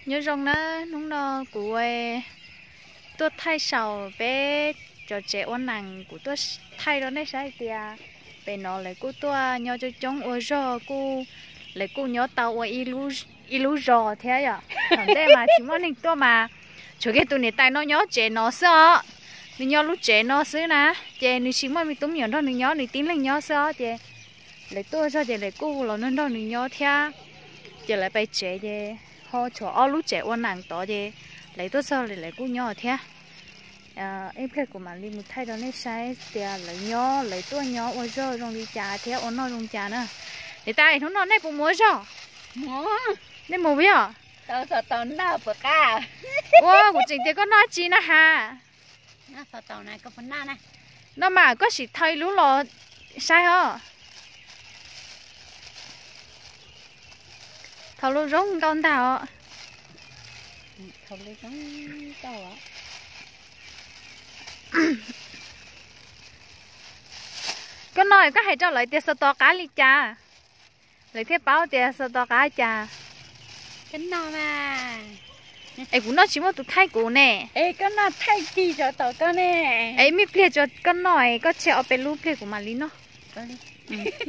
Nyob zoo na, hnub no kuv tuaj thaij saum peb cov tsev ua nees, kuv tuaj thaij rau nej saib tias pem no lawv kuj tuaj nyob coob coob ua zog, kuj lawv kuj nyob tau ua ib lub zos thiab yom. Thaum ntej mas tsis muaj neeg tuaj mas tshuav kiag tus niam tais no nyob tsev no xwb os. Nws nyob lub tsev no xwb na, ces nws tsis muaj me tub me nyuam nrog nws nyob, nws tib leeg nyob xwb os. Ces lawv tuaj zog ces lawv kuj los nrog nrog nws nyob thiab. Ces lawv pais tsev ces ho tshuav ob lub tsev ua nees tod ces lawv tuaj txog lawv kuj nyob thiab. Ib pliag kuv mam li mus thaij rau nej saib tias lawv nyob, lawv tuaj nyob ua zog zoo li cas thiab ua noj zoo cas na. Niam tais, hnub no nej puas mus ua zog? Nej mus puas yog? Ua, kuv tseem tias koj noj dab tsi na has. Noj mas koj sim thau ib lub los saib os. Thau lub zoo nkauj ntag os. Koj noj koj hais rau lawv tias xav tov qab li cas, lawv thiaj paub tias xav tov qab cas. Es kuv noj tsis muaj tus thaij kuv ne. Es me pliag tso koj noj, koj tseg ob peb lub pliag kuv mam li noj.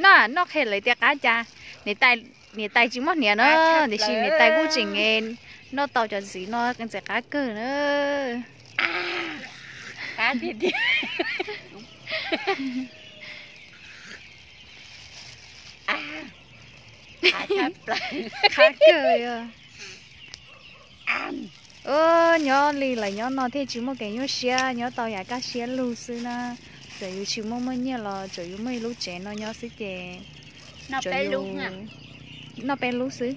Noj, noj qhia lawv tias qab cas. Niam tais tsis muaj hniav na, tiam sis niam tais kuj tseem noj tau cov ntxiv no ntxim qab kawg na. Qab kawg. Nyob li lawv nyob no thiaj tsis muaj kev nyuaj siab, nyob tau yam kaj siab lug xwb na. Txawm yus tsis muaj muaj nyiaj los tsuav yus muaj ib lub tsev no nyob xwb ces noj peb lub xwb.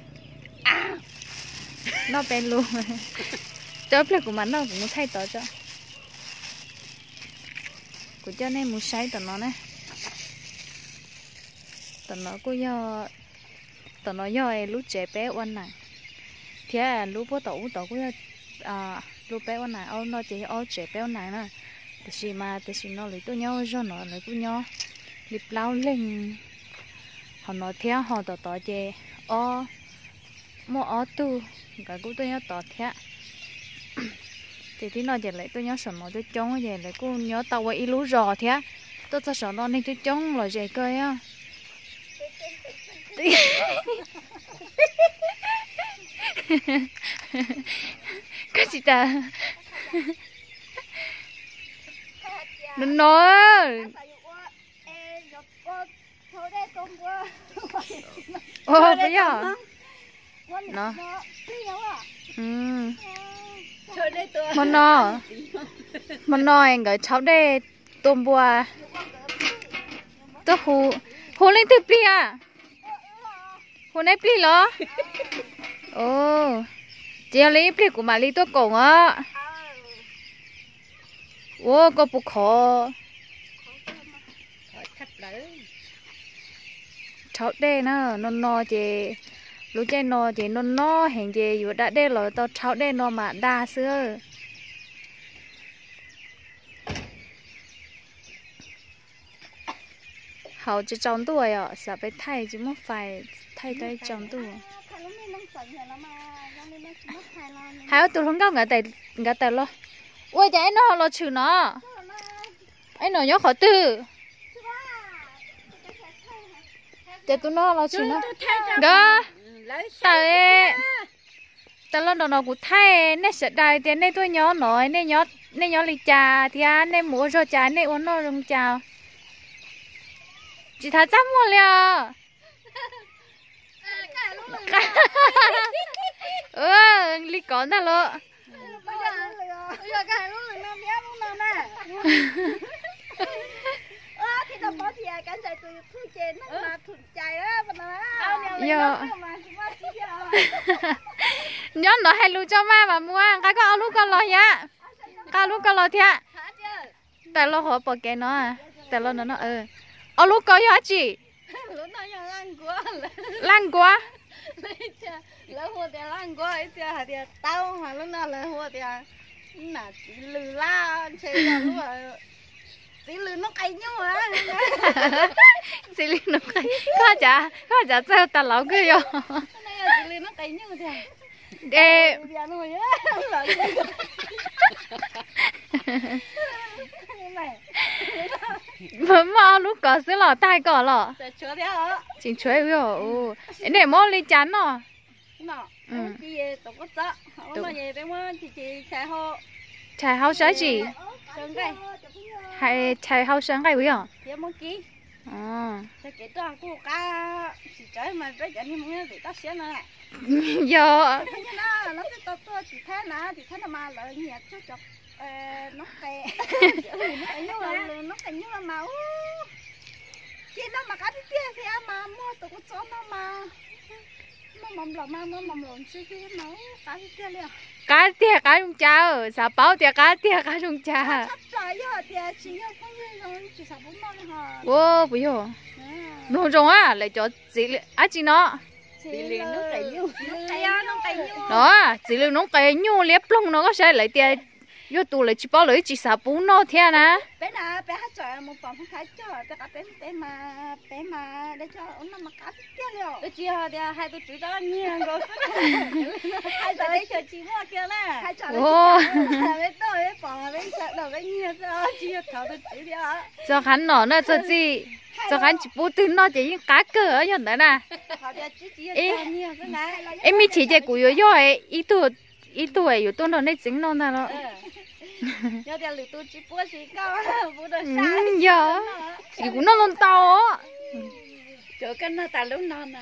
Noj peb lub. Cov pliag kuv mam noj, kuv mus thaij tod tso. Kuv coj nej mus saib tom no na. Tom no kuj yog, tom no yog lub tsev peb ua nees, thiab lub puag tom ub tod kuj yog lub peb ua nees. Ob lub no ces yog ob tsev peb ua nees na. Tiam sis mas tam sim no lawv tuaj nyob ua zog no lawv kuj nyob li plaub leeg hauv no thiab, ho tom tod ces ob, muaj ob tug, nkawd kuj tuaj nyob tod thiab. Ces tib no ces lawv tuaj nyob saum no coob coob ces lawv kuj nyob tau ua ib lub zos thiab. Tuaj txog saum no neeg coob coob los ze kawg. Koj tsis tas. No no. Puas yog? No. Hmo no, hmo no nkawd rhaub dej tua npua. Tuaj hu, hu leej twg plig a? Hu neb plig los? Ces yog li ib pliag kuv mam li tuaj koom os. Ua koj puas khov? Rhaub dej na, no no ces lub caij no ces no no heev ces yuav da dej los tau rhaub dej no mam da xwb. Haus tsis tsaus ntuj yom, xav peb thaij tsis muaj fais, thaij tau tsaus ntuj. Hais ua tus hluas nkauj nkawd tawm los. Ua cas ib no los tshwm no? Ib no nyob qhov twg? Ces tus no los tshwm no. Nkawd tawm, tawm los nram no kuv thaij nej sawv daws tias nej tuaj nyob no, nej nyob li cas thiab nej mus ua zog cas, nej ua noj zoo cas. Tsis thav txaj muag li os. Li kov ntag los. Yog nyob no hais lus tso mas, mas muab nqa koj ob lub ko los thiab. Nqa ob lub ko los thiab. Tawm los qhov pom kev no, tawm los no no. Ob lub ko yog dab tsi? Laj nkuab. Laj nkuab, ib txhia hais tias taub, lub no lawv hu tias nam txiv lws laj, ntshe yog lub txiv lws noob qes nyuj. Txiv lws noob qes, koj cav, koj cav txawj tas laus kawg yog. Txiv lws noob qes nyuj tiag. Es muaj ob lub kos xwb los tag koj los? Tseem tshuav. Nej muab li cas noj? Tshais hau sab tsi? Hais tshais hau saw nqaij ua yog. Yog. Ces noj mas qab tiag thiab mas muaj tus kua txob noj mas, noj mov nplaum mas muaj mov nplaum ntswg thiab mas qab tiag li. Qab tiag qab zoo cas, xav paub tias qab tiag qab zoo cas. Ua puas yog? Mloog zoo a, lawv cov txiv dab tsi no? No, txiv lws noob qes nyuj liab ploog no koj saib lawv tias yog tus lawv tsis paub lawv tsis xav pub noj thiab na. Txog qhov no na txog txij, txog qhov tsis pub twg noj ces yeej qab kawg yog ntawd na. Ib me chim ces kuv yuav yog ib tug, ib tug yuav tuaj nrog nej txiv noj ntag los. Yog, kuv noj ntau ntau. Cov koj noj tas lub no na.